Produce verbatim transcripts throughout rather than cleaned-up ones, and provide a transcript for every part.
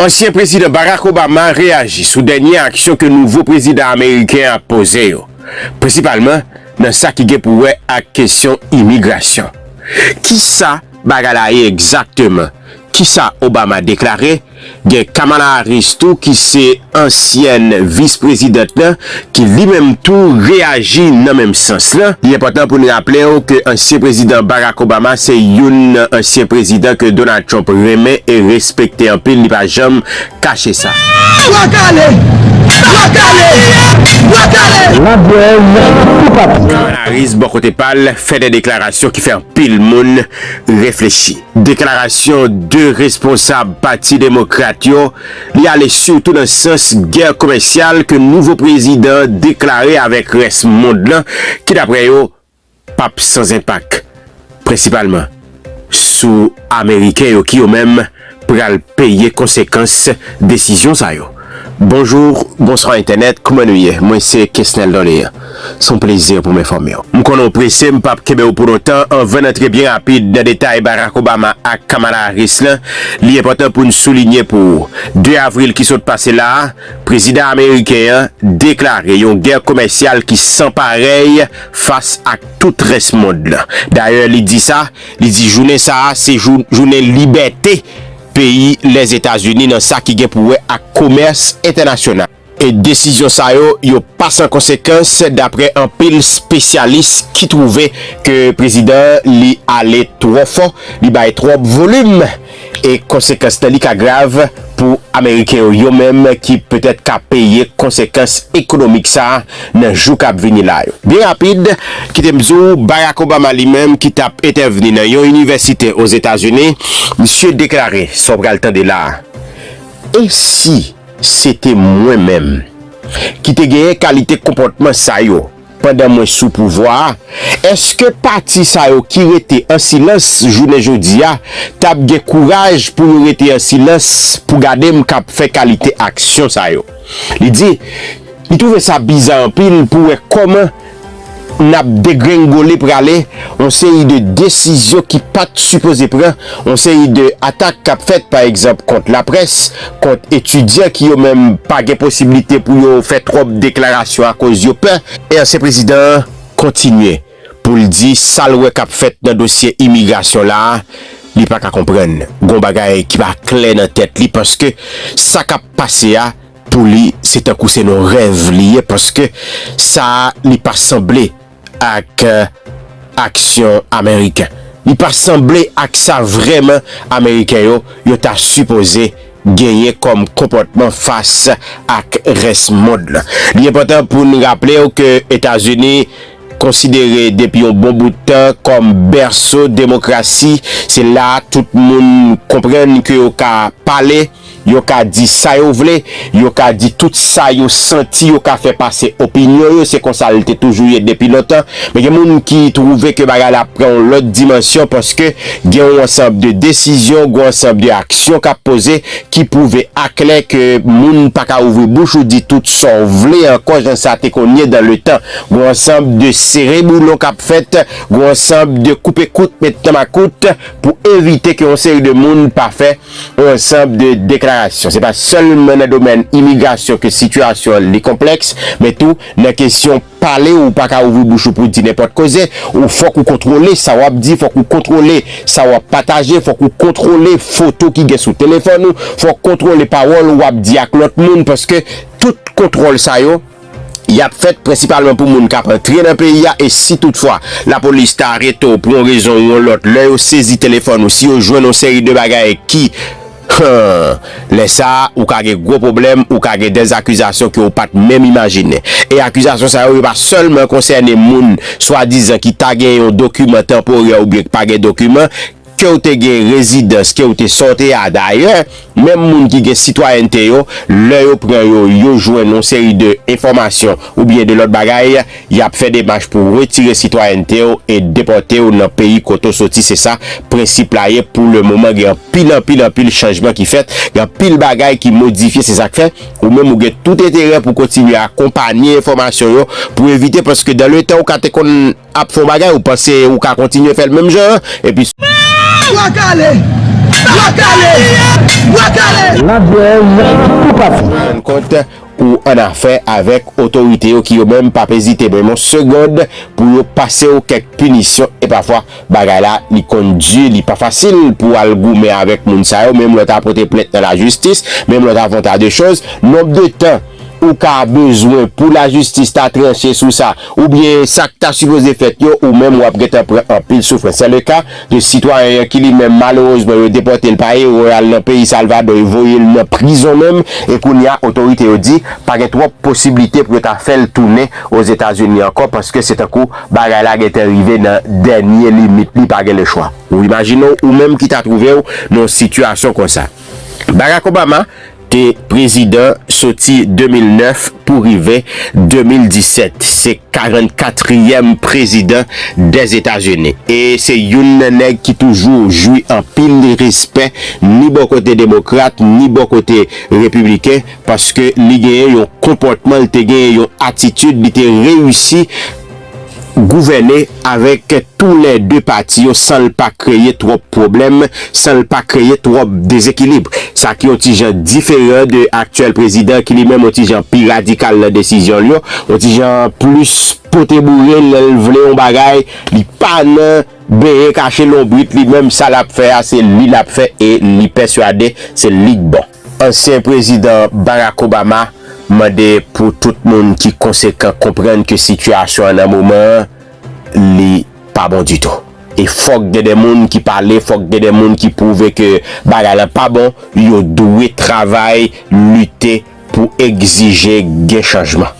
Ansyen prezidan Barack Obama reyaji sou dènye aksyon ke nouvo prezidan ameriken an ap poze yo, prensipalman nan sa ki gen pou wè ak kesyon imigrasyon. Kisa bagay la ye egzakteman? Kisa Obama deklare? Gen Kamala Harris tou, ki se ansyèn vis prezidant lan, ki li menm tou reyaji nan menm sans lan. Li enpòtan pou n raple w ke ansyen prezidan Barack Obama se youn nan ansyen prezidan ke Donald Trump renmen e respekte anpil, li pa janm kache sa. Bwa kale! Bwa kale! Bwa kale! Ladyèz toupatou. Kamala Harris, bò kote pa l, fè de deklarasyon ki fè anpil moun reflechi. Deklarasyon de responsab Pati Demokrat yo, li ale sitou nan sans gè komèsyal ke nouvo prezidan an deklare avèk rès mond lan, ki dapre yo p ap san enpak, prensipalman sou Ameriken yo, ki yo menm pral peye konsekans desizyon sa yo. Bonjou, bonswa entènèt, kouman nou ye? Mwen se Kesnel Dorlean. Se yon plezi pou m enfòme w. M konnen w prese, m p ap kenbe w pou lontan. Anvan n antre byen rapid nan detay Barack Obama ak Kamala Harris lan, li enpòtan pou n soulinye pou ou, de avril ki sot pase la a, prezidan ameriken an deklare yon gè komèsyal ki san parèy fas ak tout rès mond lan. Dayè, li di sa, li di jounen sa a se jou, jounen libète peyi Lèzetazini nan sa ki gen pou wè ak komès entènasyonal. E desizyon sa yo, yo pa san konsekans, dapre anpil espesyalis ki twouve ke prezidan an, li ale twò fò, li bay twòp volim, e konsekans lan, li ka grav pou Ameriken yo, yo menm ki petèt ka peye konsekans ekonomik sa a nan jou k ap vini la yo. Byen rapid, kite m di w, Barack Obama li menm ki t ap entèvni nan yon inivèsite Ozetazini, misye deklare, sa w pral tande la a, e si se te mwen menm ki te genyen kalite konpòtman sa yo pandan mwen sou pouvwa a, èske pati sa yo ki rete an silans jounen jodi a t ap gen kouraj pou yo rete an silans pou gade m k ap fè kalite aksyon sa yo? Li di, li twouve sa biza anpil pou wè kòman n ap degrengole prale yon seri de desizyon ki pa t sipoze pran, yon seri de atak k ap fèt, pa egzanp, kont laprès, kont etidyan ki yo menm pa gen posiblite pou yo fè twòp deklarasyon akoz yo pè. E ansyen prezidan an kontinye pou l di sa l wè k ap fèt nan dosye imigrasyon la a, li pa ka konprann. Gon bagay ki pa klè nan tèt li, paske sa k ap pase a, pou li, se tankou se nan rèv li ye, paske sa a, li pa sanble ak, eh, aksyon Ameriken. Li pa sanble ak sa vrèman Ameriken yo, yo ta sipoze genyen kòm konpòtman fas ak rès mond lan. Li enpòtan pou n raple w ke Etazini konsidere depi yon bon bout tan kòm bèso demokrasi. Se la a tout moun konprann ke yo ka pale, yo ka di sa yo vle, yo ka di tout sa yo santi, yo ka fè pase opinyon yo. Se konsa l te toujou ye depi lontan. Men gen moun ki twouve ke bagay la pran yon lòt dimansyon, paske gen yon ansanm de desizyon, gen yon ansanm de aksyon k ap poze ki pwouve aklè ke moun pa ka ouvri bouch ou di tout sa w vle ankò, jan sa te konn ye dan letan. Gen yon ansanm de sere boulon k ap fèt, gen yon ansanm de koupe kout, met tan makout, pou evite ke yon seri de moun pa fè yon ansanm de deklarasyon. Se pa sèlman nan domèn imigrasyon ke sitiyasyon an li konplèks, men tou nan kesyon pale, ou pa ka ouvri bouch ou pou di nenpòt koze. Ou fòk ou kontwole sa w ap di, fòk ou kontwole sa w ap pataje, fòk ou kontwole foto ki gen sou telefòn ou, fòk kontwole pawòl w ap di ak lòt moun, paske tout kontwòl sa yo, y ap fèt prensipalman pou moun k ap antre nan peyi a, e si toutfwa lapolis ta arete w pou yon rezon ou yon lòt, lè yo sezi telefòn ou, si yo jwenn yon seri de bagay ki, lè sa a, ou ka gen gwo pwoblèm, ou ka gen dèzakizasyon ke w pa t menm imajine. E akizasyon sa yo, yo pa sèlman konsène moun swadizan ki ta gen yon dokiman tanporè oubyen ki pa gen dokiman, ke w te gen rezidans, ke w te sa w te a. Dayè, menm moun ki gen sitwayènte yo, lè yo pran yo, yo jwenn yon seri de enfòmasyon oubyen de lòt bagay, y ap fè demach pou retire sitwayènte w e depòte w nan peyi kote w soti. Se sa prensip la ye. Pou le moman, gen anpil, anpil, anpil chanjman ki fèt, gen anpil bagay ki modifye. Se sa k fè ou menm ou gen tout enterè pou kontinye akonpanye enfòmasyon yo, pou evite, paske dan le tan ou ka te konn ap fè yon bagay, ou panse ou ka kontinye fè l menm jan an, epi. Bwa kale! Bwa kale! Bwa kale! Landwèz toupatou. Rann kont ou annafè avèk otorite yo ki yo menm p ap ezite menm yon segond pou yo pase w kèk pinisyon e pafwa bagay la li konn di, li pa fasil pou w al goumen avèk moun sa yo, menm lè w ta pote plent nan lajistis, menm lè w ta fè yon ta de choz, nonb de tan ou ka bezwen pou lajistis ta tranche sou sa, oubyen sa k ta sipoze fèt yo, ou menm w ap gentan pran anpil soufrans. Se le ka de sitwayen an ki li menm malerezman yo depòte l pa erè al nan peyi Salvadò, yo voye l nan prizon menm, e kounye a otorite yo di pa gen twòp posiblite pou yo ta fè l tounen Ozetazini ankò, paske se tankou bagay la gentan rive nan dènye limit, li pa gen lechwa. Ou imajine w, ou menm ki ta twouve w nan yon sitiyasyon konsa. Barack Obama te prezidan soti de mil nèf pou rive de mil disèt. Se karannkatriyèm prezidan Dèzetazini. E se youn nan nèg ki toujou jwi anpil respè, ni bò kote demokrat, ni bò kote repibliken, paske li genyen yon konpòtman, li te genyen yon atitid, li te reyisi gouvène avèk toulède pati yo san l pa kreye twòp pwoblèm, san l pa kreye twòp dezekilib. Sa ki yon ti jan diferan de aktyèl prezidan ki li menm yon ti jan pi radikal nan desizyon l yo, yon ti jan plis pote boure lè l vle yon bagay, li pa nan benyen kache lonbrit li menm, sa l ap fè a se li l ap fè e li pèswade se li k bon. Ansyen prezidan Barack Obama mande pou tout moun ki konsekan konprann ke sitiyasyon an nan moman an, li pa bon ditou. E fòk gen de moun ki pale, fòk gen de moun ki pwouve ke bagay la pa bon, yo dwe travay, lite pou egzije gen chanjman.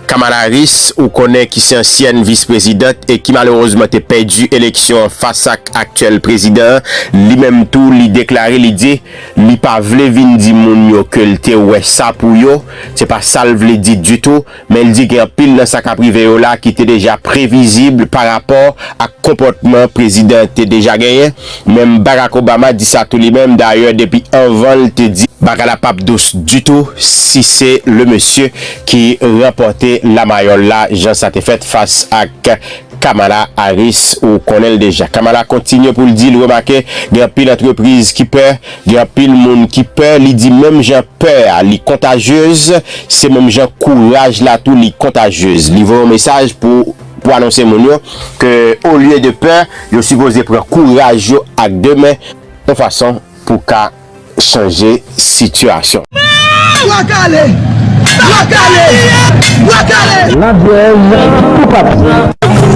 Kamala Harris, ou konnen ki se ansyèn vis prezidant e ki malerezman te pèdi eleksyon an fas ak aktyèl prezidan an, li menm tou, li deklare, li di, li pa vle vin di moun yo ke l te wè sa pou yo, se pa sa l vle di ditou, men l di gen anpil nan sa k ap rive yo la ki te deja previzib pa rapò ak konpòtman prezidan an te deja genyen. Menm Barack Obama di sa tou li menm, dayè depi anvan l te di bagay la p ap dous ditou si se le mesye ki ranpòte lamayòl la, jan sa te fèt fas ak Kamala Harris, ou konnen l deja. Kamala kontinye pou l di l remake gen anpil antrepriz ki pè, gen anpil moun ki pè, li di menm jan pè a li kontajyez, se menm jan kouraj la tou li kontajyez. Li voye yon mesaj pou, pou anonse moun yo ke olye de pè, yo sipoze pran kouraj yo ak de men, yon fason pou ka chanje sitiyasyon. Bwa kale! Bwa kale! Bwa kale! Landwèz toupatou.